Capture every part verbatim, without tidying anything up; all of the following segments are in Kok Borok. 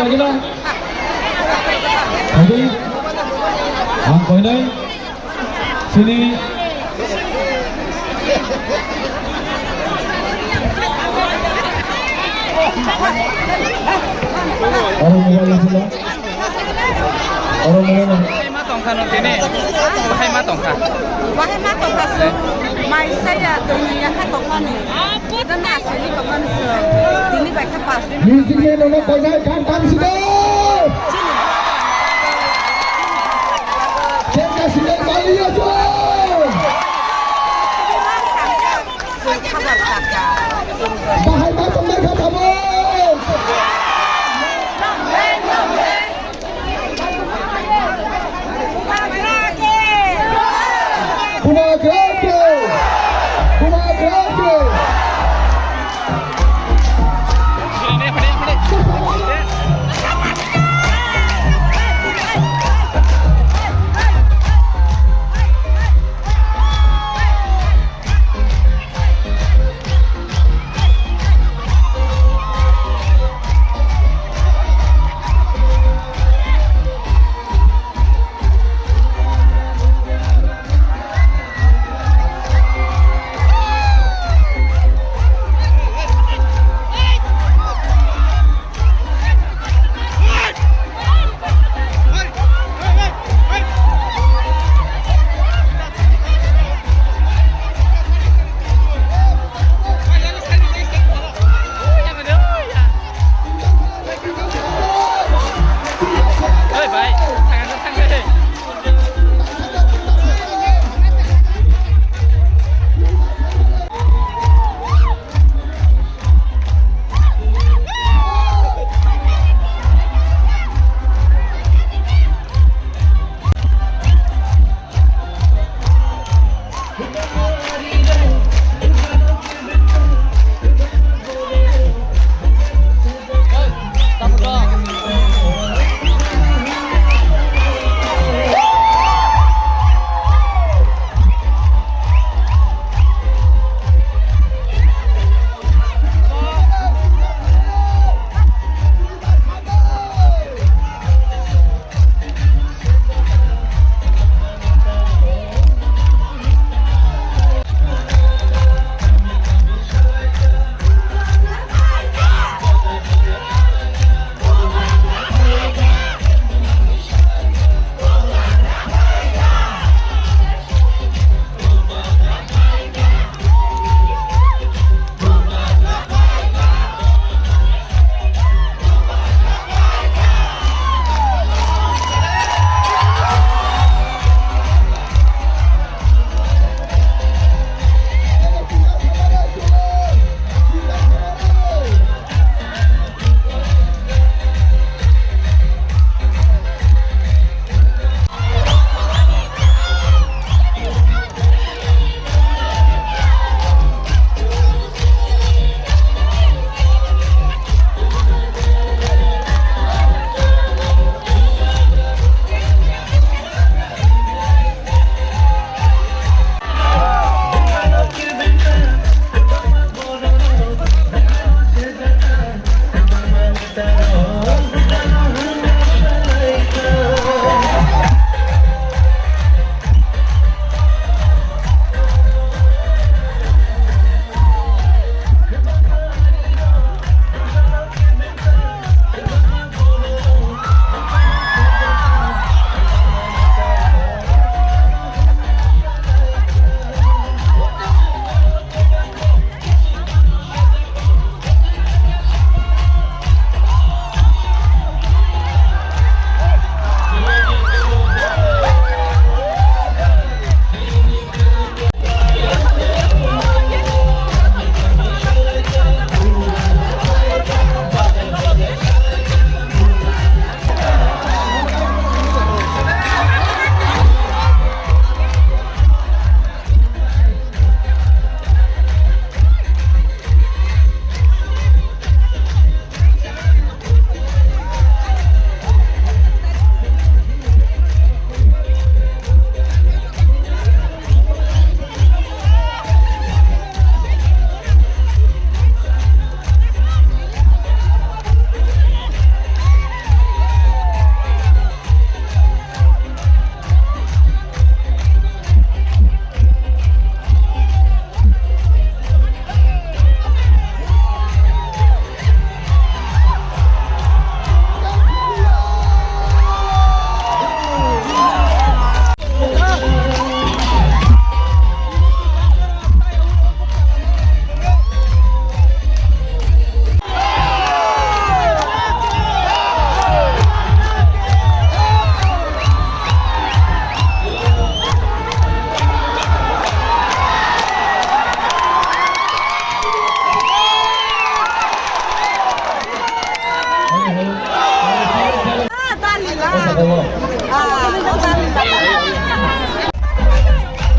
Lagi na? Lagi? Ang koinai. Sini. Aro mobile na sila. Aro mobile na. Bahai ma tongkha no tini. Bahai ma tongkha. Bahai ma tongkha sung. Mai saya tongni ya kha tongmani. Music man ono koinai kang tam side. Kengka side bali aso. Bahai ma tongnai kha tamo. Buma Grande! Buma Grande!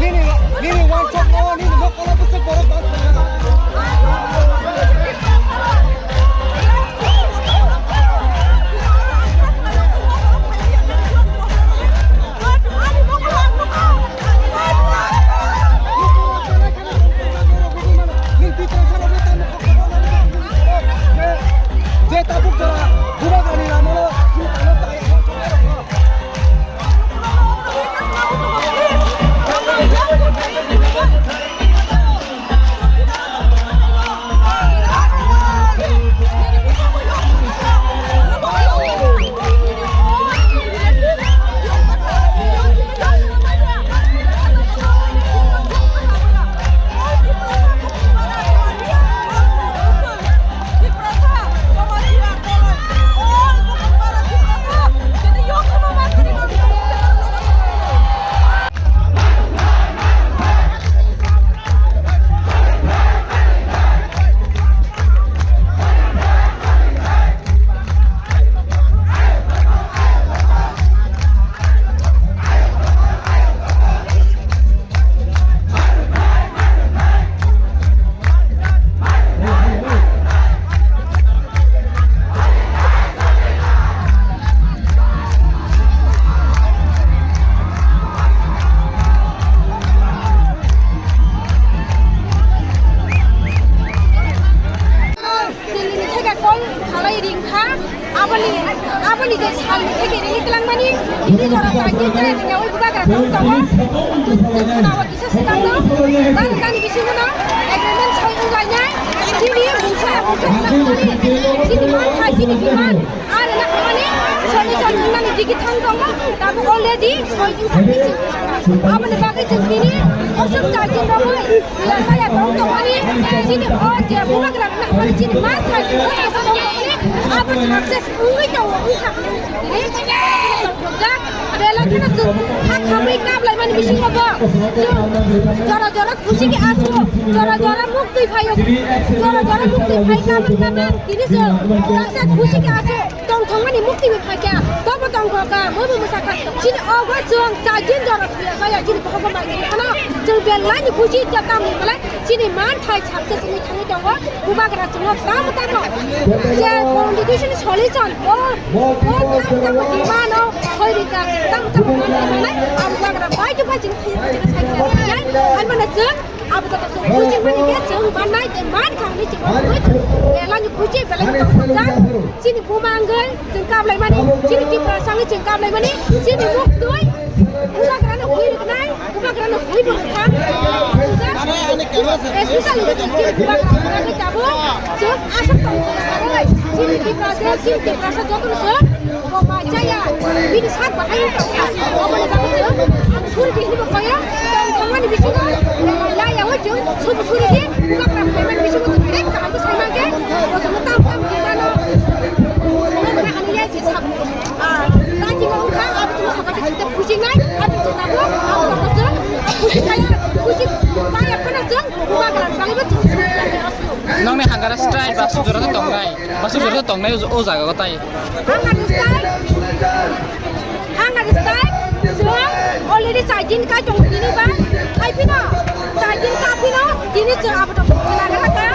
Nini, nini wansok no, nini mokolo bwswk borok bang. Delhi ni theke call khalai ring kha. Aboni, aboni je salni theke ring twlangmani, tini jora chajin jora ring yawi bubagra tong tongo. Tun, tun, tun, awa kisa swkangno, dan, dan bisingono agreement soi wnglainai. Chini mungsa, mungsa wnglainai. Chini man hai, chini biman. Ar na khamani, soni, soni wngmani digi thang tongo. Tabuk already soi wngkha bisi. Aboni bagwi chwng tini, osok chajin rogwi. Saya tong tongmani, chini o je bubagra rokno hamani chini ma thai tong tongmani, abo success wngwi tongo, wngkha. Tini belai kheno chwng ha khamwi kaplaimani bisingo bo chwng jora jora khusi khe asu, jora jora muktwi phaio, jora jora muktwi phai kaman kaman tini chwng kaisa khusi khe asu. Tongthokmani mukti bai phaikha, tobo tongthokha, bobo mwsakha. Chini obo chwng chajin jora thuya saya, chini bohogo bai phano chwng belai ni khusi khe tamni belai chini man thai sakse chini thangwi tongo. Bubagra chwngno tamo tamo je constitution solution o, o tamo tamo demand o hoirika tamo tamo manai manai ang bubagra bai to bai chini thangwi chini sai sai. Ani mane chwng Abo joto chwng khusi mani khe chwng mannai tei man kha hwnwi chwng belai ni khusi belai ni tongthokjak. Chini buma wngwi chwng kaplaimani, chini Tiprasa wngwi chwng kaplaimani, chini muktwi bubagrano hwi rwknai, bubagrano hwi bo rwkha. Especially chini bubagra wngwi tabuk chwng aswk tongthok sarwi chini Tiprasa, chini Tiprasa jotono chwng Bo ma chaya, bini sak bahai wngkha. Oboni bagwi chwng ang suri di hinwi bo khoyo. Tong thangmani bisingo, laya o chwng sum suri di, bubagra phaimani bisingo chwng tei kaham khe sai mankhe, bo chwngno tam tam khe mano. Mano hani ya si sak, ah, tang khe wngkha, abo chwng sakha khe chwng tei khusinai, abo chwng tabuk, abo chwng khusi kaya, khusi kaya phano chwng bubagra bagwi bo chwng suri di. Nokni hangara style ba sujura khe tongnai, ba sujura khe tongnai o jaga o tai. Ang ani style, ang ani style, chwng already chajin kai tongo tini ba, hai phino, chajin ka phino, tini chwng abo tong khna kha ka,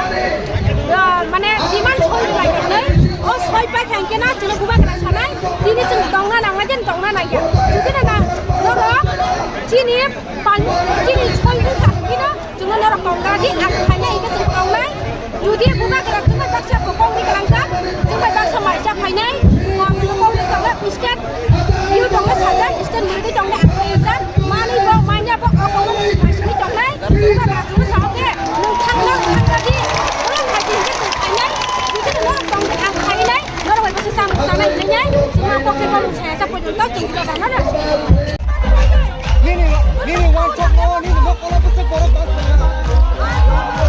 ah, mane demand soi lai kha nai, o soi pai kha hwnkhe na chwng bubagra sanai, tini chwng tongna nangma jen tongna nangya, jodi na na, norok chini pal, chini soi wngkha phino, Chwngno norok tongkha di, ang khaina hwnkhe chwng tongnai. Jodi bubagra chwngno baksa bo kok ni kwlangkha, chwngno baksa maisa phainai. Ang bo kok ni tongnai, state view tongnai sajak, state muri di tongnai ang khaijak. Manwi bo manya bo o kok ni maisingwi tongnai. Bubagra chwngno sa oke, nwng thangna thangkha di, bono khai di hwnkhe chwng khainai. Jodi norok tongdi ang khainai, norok bai baksa cham chanai khainai. Chwngno kok khe kok ni saya sa poito chwng joda mano. Nini, nini wansok no, nini mokolo bwswk borok bang tongna.